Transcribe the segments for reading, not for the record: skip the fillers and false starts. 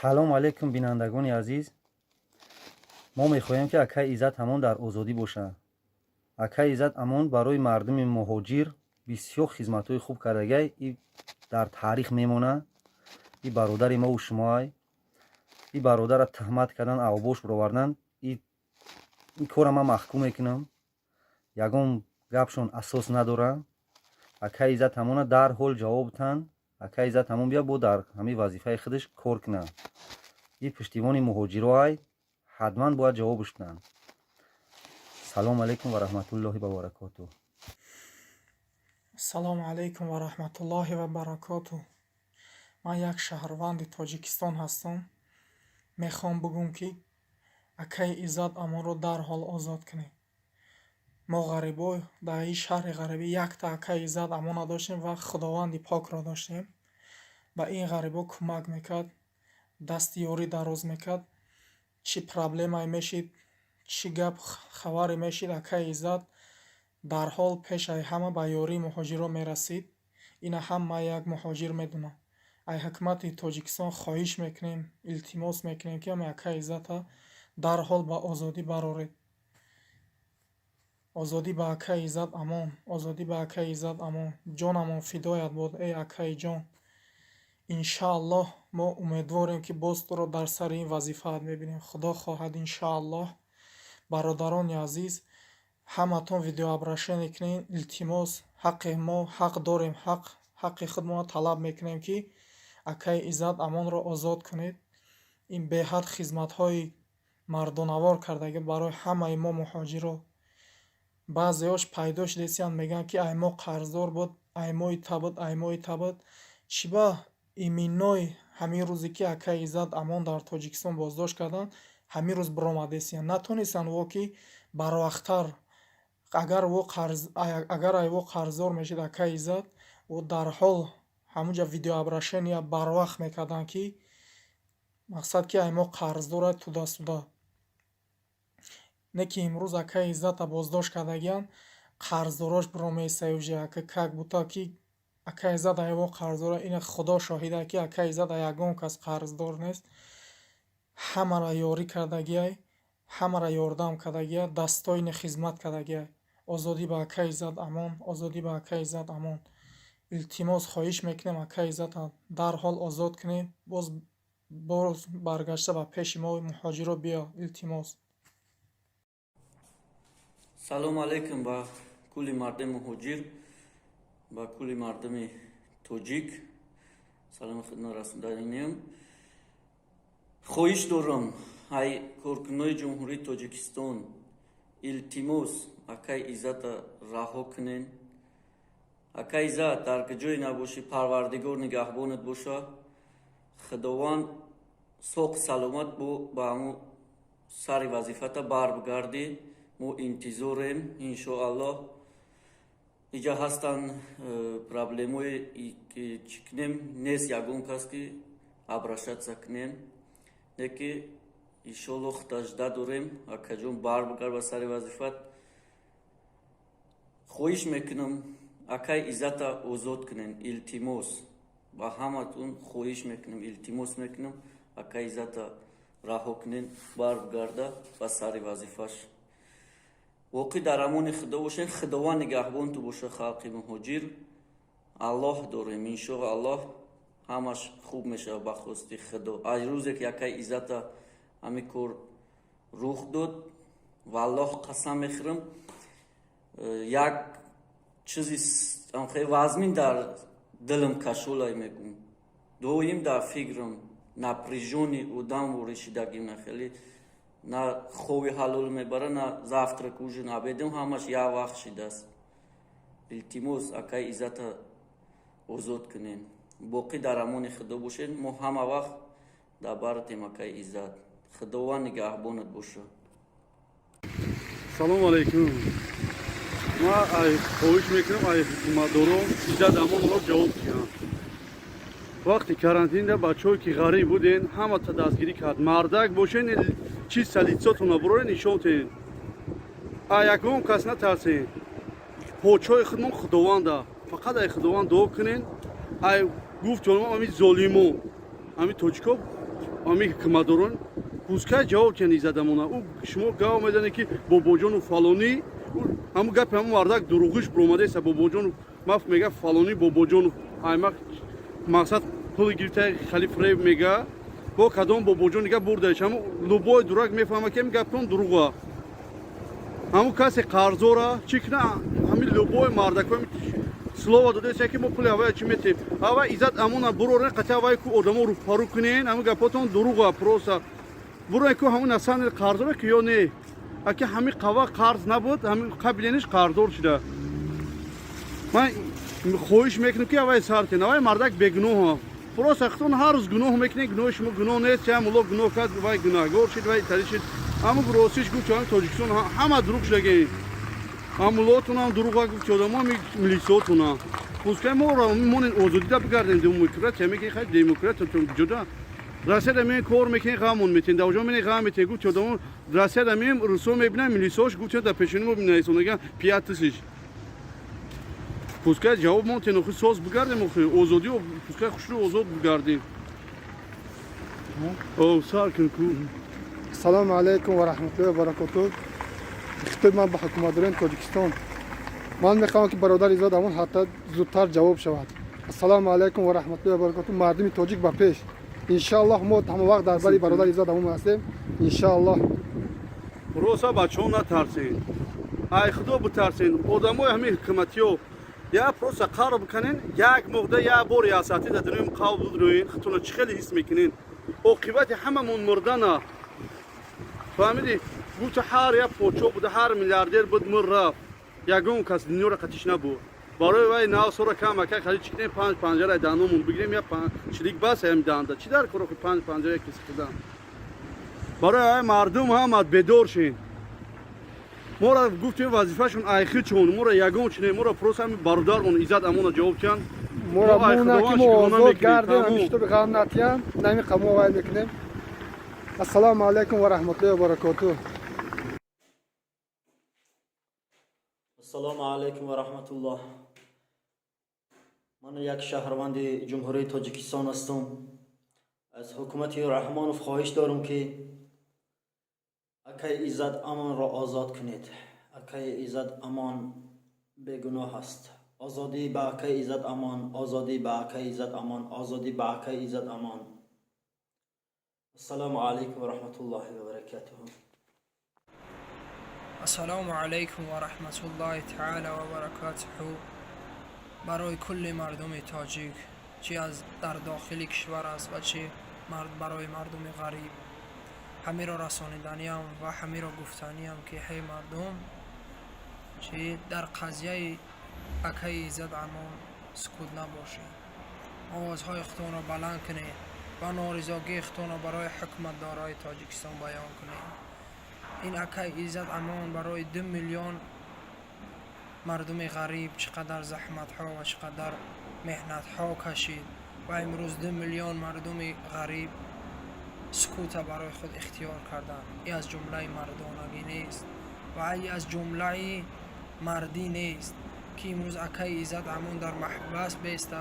Салому алайкум, бинандагони азиз. Мо мехоҳем, ки акаи Иззат Амон дар озодӣ бошад. Акаи Иззат Амон барои мардуми муҳоҷир бисёр хизматҳои хуб кардагиай и дар таърих мемонад. И бародари мову шумоай. И бародарра туҳмат кардан, авбош баровардан, ин корра ман маҳкум мекунам. Ягон гапшон асос надорад. Акаи Иззат Амона дарҳол ҷавоб тан. Акаи Иззат Амон бия бо дар ҳамин вазифаи худаш кор кунад. И пуштибони муҳоҷироай, ҳатман бояд ҷавобш кунанд. Салому алайкум ва раҳматуллоҳи ва баракотуҳ. Ассалому алайкум ва раҳматуллоҳи ва баракотуҳ. Ман як шаҳрванди Тоҷикистон ҳастам. Мехоҳам бигӯм, ки акаи Иззат Амонро дарҳол озод кунед. Мо ғарибо дар ин шаҳри ғарибӣ якта акаи Иззат Амона доштем ва Худованди покро доштем. Ба ин ғарибо кӯмак мекард, дасти ёрӣ дароз мекард. Чӣ проблемае мешид, чӣ гап хабаре мешид, акаи Иззат дарҳол пешаи ҳама ба ёрии муҳоҷирон мерасид. Ина ҳама як муҳоҷир медонад. Ай ҳукумати Тоҷикистон хоҳиш мекунем, илтимос мекунем, ки ҳамин акаи Иззата дарҳол ба озодӣ бароред. Озодӣ ба акаи Иззат Амон, озодӣ ба акаи Иззат Амон. Ҷонамон фидоят бод, эй акаи ҷон. Иншааллоҳ, мо умедворем, ки боз туро дар сари ин вазифаат мебинем. Худо хоҳад, иншааллоҳ. Бародарони азиз, ҳаматон видеообращение кунед, илтимос. Ҳаққи мо ҳақ дорем, ҳақ ҳаққи худмонро талаб мекунем, ки акаи Иззат Амонро озод кунед. Ин беҳад хизматҳои мардонавор кардагӣ барои ҳамаи мо муҳоҷиро. Баъзеҳош пайдо шудесиянд, мегӯянд, ки ай мо қарздор буд, ай мои та буд, ай мои та буд. Чӣ ба иминой ҳамин рӯзе, ки акаи Иззат Амон дар Тоҷикистон боздошт карданд, ҳамин рӯз биромадесиянд? Натонистанд во ки барвақттар, агар во қарз, агар ай во қарздор мешид акаи Иззат, во дарҳол ҳамунҷа видеообращения барвақт мекарданд, ки мақсад ки ай мо қарздора, туда-сюда. Не ки имрӯз акаи Иззата боздошт кардагиянд, қарздорош биромеистад уже, ака, как будто ки акаи Иззат ай во қарздора. Ина Худо шоҳида, ки акаи Иззат ай ягон кас қарздор нест. Ҳамаро ёрӣ кардагиай, ҳамаро ёрдам кардагиай, достойно хизмат кардагиай. Озодӣ ба акаи Иззат Амон, озодӣ ба акаи Иззат Амон. Илтимос, хоҳиш мекунем, акаи Иззата дарҳол озод кунед. Боз баргашта ба пеши мо муҳоҷиро биё, илтимос. Салому алайкум ба кулли мардуми муҳоҷир, ба кулли мардуми тоҷик. Саломи хидмат расонданием. Хоҳиш дорам ай коркунои Ҷумҳурии Тоҷикистон, илтимос, акаи Иззата раҳо кунен. Акаи Иззат, дар куҷое набошӣ, Парвардигор нигаҳбонат боша. Худованд соқ саломат бо ба ҳамун сари вазифата барбигардӣ. Мо интизорем, иншоаллоҳ. Иҷа ҳастанд проблемое ки чӣ кунем, нест ягон кас ки обращаться кунем. Не ки иншоаллоҳ тажда дорем, акаҷон, барбигард ба сари вазифат. Хоҳиш мекунам, акаи Иззата озод кунен, илтимос. Ба ҳаматон хоҳиш мекунам, илтимос мекунам, акаи Иззата раҳо кунен, барбигарда ба сари вазифаш. Воқеъ дар амони Худо бошед. Худованд нигаҳбонту боша. Халқи муҳоҷир, Аллоҳ дорем, иншоаллоҳ, ҳамаш хуб мешавад ба хости Худо. Аз рӯзе ки акаи Иззата ҳамин кор рух дод, валлоҳ, қасам мехӯрам, як чизи хеле вазмин дар дилам кашолай мегӯм. Доим дар фикрам напряжённый одам ворид шидагим. Хеле на хоби ҳалол мебара, на завтрак, ужин, обедам, ҳамаш як вақт шидааст. Илтимос, акаи Иззата озод кунен. Боқӣ дар амони Худо бошед. Мо ҳама вақт дар баратем, акаи Иззат. Худованд нигаҳбонат боша. Салому алайкум. Ма ай хоҳиш мекунам ай ҳукуматдорон, Иззат Амонро ҷавоб диҳанд. Вақти карантинда бачаҳое ки ғариб буден, ҳамата дастгирӣ кард. Мардак бошен, чиста лицотона буроре нишон тен. А ягон кас натарсен. Подшоҳи худмон Худованда, фақат ай Худованд дуо кунен. Ай гуфт ҷонам, ами золимо, ами тоҷико. Ҳамин ҳукуматдорон пускай ҷавоб диҳанд Иззат Амона. Ӯ шумо гав мезанед, ки Бобоҷону фалонӣ, ҳамун гапи ҳамун мардак дурӯғиш буромадаеста. Бобоҷону маф мега, фалонӣ Бобоҷону аймақ мақсад пул гирифта, хали фреб мега. Бо кадом Бобоҷон дига бурдаиш? Ҳамун любой дурак мефаҳма, ки ҳамин гаптон дурӯға. Ҳамун касе қарзора чӣ кина? Ҳамин любой мардакои слово додаеста, ки мо пули ҳавая чӣ метем. Ҳава Иззат Амона бурорен, қати ҳавай ку одамо рӯпарӯ кунен. Ҳамин гапотон дурӯға. Просто бурорен ку, ҳамун насани қарздора ки ё не. Аки ҳамин қава қарз набуд, ҳамин қабилениш қарздор шуда. Ман хоҳиш мекунам, ки ҳавай сар кун. Ҳавай мардак бегуноҳа. Просто худтон ҳар рӯз гуноҳ мекунед. Гуноҳи шумо гуноҳ нест. Ча мулло гуноҳ кард, вай гуноҳгор шид, вай тари шид. Ҳамун ростиш гуфт, ҳамин Тоҷикистон ҳама дурӯғ шудагем. Ҳам муллоотонам дурӯға гуфт, одамо, милисиотона. Пускай мо монен, озодида бигардем. Демократия мекунем, хай, демократия ҷуда. Россияда меем, кор мекунем, ғамон метем, дар оҷо менем, ғам метем. Гуфт одамо, Россияда меем, русо мебинам, милисиош гуфт, дар пешони мо нависонаган 5000. Пускай ҷавоб монтен, охи соз бигардем, охи озодӣ, пускай хушрӯ озод бигардем. О, сар кун ку. Ассалому алайкум ва раҳматуллоҳи ва баракотуҳ. Хитоби ман ба ҳукуматдорони Тоҷикистон: ман мехоҳам, ки бародар Иззат Амон ҳатто зудтар ҷавоб шавад. Ассалому алайкум ва раҳматуллоҳи ва баракотуҳ. Мардуми тоҷик ба пеш! Иншааллоҳ, мо ҳама вақт дар бари бародар Иззат Амон ҳастем, иншааллоҳ. Роса, бачаҳо, натарсен, ай худо битарсен. Одамои ҳамин ҳукуматиё я просто қарр биканен, як моҳда як бор як саати дар дунёи қавл бидроен, худтона чӣ хеле ҳис мекунен? Оқибати ҳамамон мурдана, фаҳмидӣ? Гуфта, ҳар як подшоҳ буда, ҳар миллиардер буд, мур, рафт, ягон кас дунёро қатиш набуд. Барои вай навсора кам ака хари чӣ кунем? Панҷ панҷара даномон бигирем, я чилик бас ям данда чӣ дар корохи панҷ панҷара киси хидан. Барои вай мардум ҳамад бедор шин. Мора гуфтем, вазифашон айхичон, мора ягон чине, мора просто ҳами бародармон Иззат Амона ҷавоб тиҳанд. Мора мона, ки мо озод гардем, ҳамиштоби ғам натиҳам, нами қамо вай мекунем. Ассалому алайкум ва раҳматуллоҳи ва баракотуҳ. Ассалому алайкум ва раҳматуллоҳ. Ман як шаҳрванди Ҷумҳурии Тоҷикистон ҳастам. Аз ҳукумати Раҳмонов хоҳиш дорам, ки акаи Иззат Амонро озод кунед. Акаи Иззат Амон бегуноҳ аст. Озодӣ ба акаи Иззат Амон, озодӣ ба акаи Иззат Амон, озодӣ ба акаи Иззат Амон. Ассалому алайкум ва раҳматуллоҳи ва баракатуҳ. Ассалому алайкум ва раҳматуллоҳи таала ва баракатуҳу. Барои кулли мардуми тоҷик, чӣ аз дар дохили кишвар аст ва чӣ барои мардуми ғариб, ҳамиро расониданиам ва ҳамиро гуфтаниам, ки ҳей мардум, чӣ дар қазияи акаи Иззат Амон сукут набошед, овозҳои худтонро баланд кунед ва норизогии худтонро барои ҳукуматдорои Тоҷикистон баён кунед. Ин акаи Иззат Амон барои 2 миллион мардуми ғариб чӣ қадар заҳматҳо ва чӣ қадар меҳнатҳо кашид ва имрӯз 2 миллион мардуми ғариб сукута барои худ ихтиёр карданд. И аз ҷумлаи мардонагӣ нест ва и аз ҷумлаи мардӣ нест, ки имрӯз акаи Иззат Амон дар маҳбас беста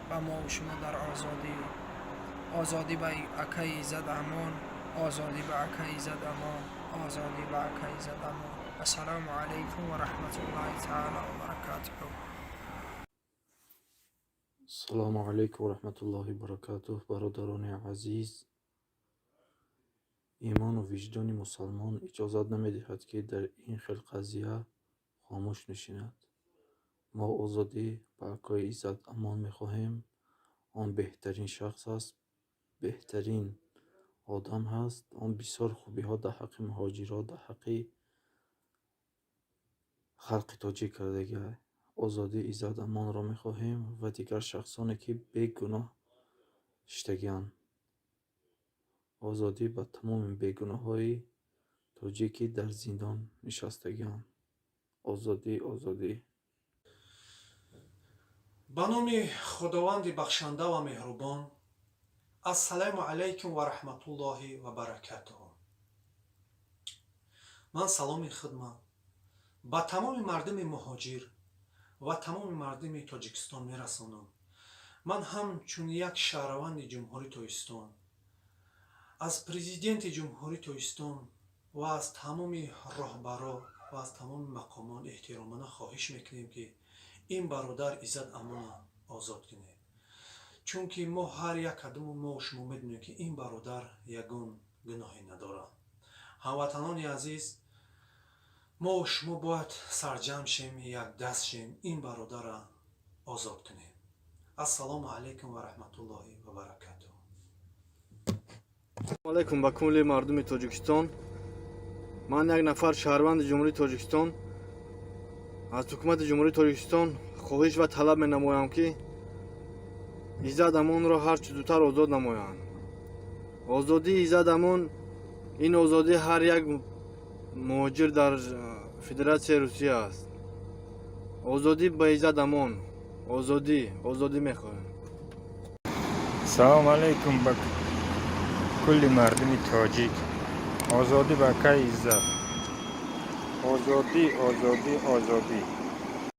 ва мову шумо дар озодӣ. Озодӣ ба акаи Иззат Амон, озодӣ ба акаи Иззат Амон, озодӣ ба акаи Иззат Амон. Ассалому алайкум ва раҳматуллоҳи таала ва баракатуҳу. Ассалому алайкум ва раҳматуллоҳи баракатуҳ. Бародарони азиз, имону виҷдони мусалмон иҷозат намедиҳад, ки дар ин хел қазия хомӯш нишинад. Мо озодӣ ба акои Иззат Амон мехоҳем. Он беҳтарин шахс аст, беҳтарин одам ҳаст. Он бисёр хубиҳо дар ҳаққи муҳоҷирот, дар ҳаққи халқи тоҷик кардагиа. Озодии Иззат Амонро мехоҳем ва дигар шахсоне, ки бегуноҳ шиштагианд. Озодӣ ба тамоми бегуноҳҳои тоҷик, ки дар зиндон нишастагианд. Озодӣ, озодӣ! Ба номи Худованди бахшанда ва меҳрубон. Ассалому алайкум ва раҳматуллоҳи ва баракатуҳу. Ман саломи хидмат ба тамоми мардуми муҳоҷир ва тамоми мардуми Тоҷикистон мерасонам. Ман ҳамчун як шаҳрванди Ҷумҳурии Тоҷикистон. Аз Президенти Ҷумҳурии Тоҷикистон ва аз тамоми роҳбаро ва аз тамоми мақомон эҳтиромона хоҳиш мекунем, ки ин бародар Иззат Амона озод кунед, чунки мо ҳар як кадому мо шумо медонем, ки ин бародар ягон гуноҳе надорад. Ҳамватанони азиз, мо шумо бояд сарҷамъ шем, якдаст шем, ин бародарра озод кунем. Ассалому алайкум ва раҳматуллоҳи ва баракатуҳ. Алайкум ба кулли мардуми Тоҷикистон. Ман як нафар шаҳрванди Ҷумҳурии Тоҷикистон аз ҳукумати Ҷумҳурии Тоҷикистон хоҳиш ва талаб менамоям, ки Иззат Амонро ҳарчи зудтар озод намоянд. Озодии Иззат Амон ин озодии ҳар як муҳоҷир дар Федератсияи Русия аст. Озодӣ ба Иззат Амон, озодӣ, озодӣ мехоҳем. Салом алейкум ба кулли мардуми тоҷик. Озодӣ ба акаи Иззат. Озодӣ, озодӣ, озодӣ.